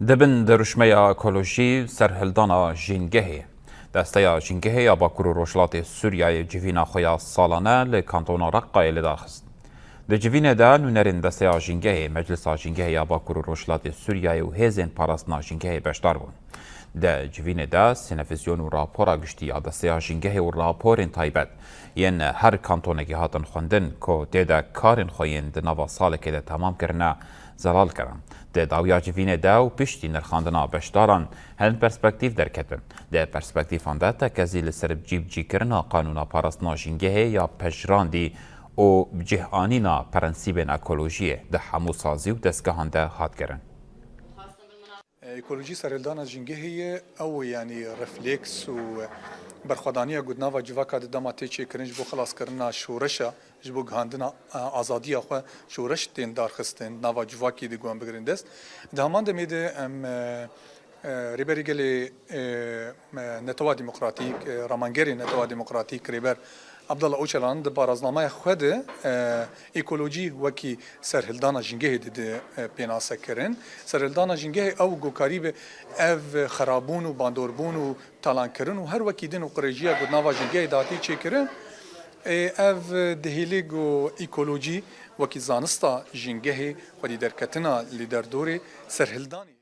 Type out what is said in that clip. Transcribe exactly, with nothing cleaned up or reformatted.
Di bin dirûşmeya ekolojî serhildana Jîngehê, Desteya Jîngehê ya Bakur û Rojhilatê Sûriyeyê civîna xwe ya salane li Kantona Reqqayê li dar xist. Di civînê de nûnerên Desteya Jîngehê, Meclisa Jîngehê ya Bakur û Rojhilatê Sûriyeyê û hêzên parastina Jîngehê beşdar bûn. Di civînê de sînevizyon û rapora giştî ya Desteya Jîngehê û raporên taybet yên her kantonekê hatin xwendin ku tê de karên xwe yên di nava salekê de temam kirine zelal kirin. Di dawiya civînê de û piştî nirxandina beşdaran hin perspektîf derketin. Di perspektîfan de tekezî li ser cîbicîkirina qanûna parastina Jîngehê ya pejirandî û bicih anîna prensîbên ekolojiyê di hemû sazî û dezgehan de hat kirin. Ekolojî serhildana Jîngehê ye, ew yanî refleks û berxwedaniya ku di nava civaka de dema tê çêkirin ji bo xelaskirina şoreşa, ji bo gihandina, e, azadiya xwe, şoreş tên darxistin, nava civakî de guhan bigirin dest. Di heman demê de em, e, e, Rêberê Gelê, e, e, Netewa Demokratîk, e, Ramangerê Netewa Demokratîk Rêber Abdullah Ocalan di baraznameya xwe de, e, ekolojî wekî serhildana Jîngehê dide, e, pênase kirin. Serhildana Jîngehê ew ku karîbe ev xerabûn û bandorbûn û talankirin û her wekî din û qirêjiya ku di nava Jîngehê de hatî çêkirin, e, ev dihêlê ku ekolojî wekî zanista Jîngehê xwedî derketina li derdorê serhildanê.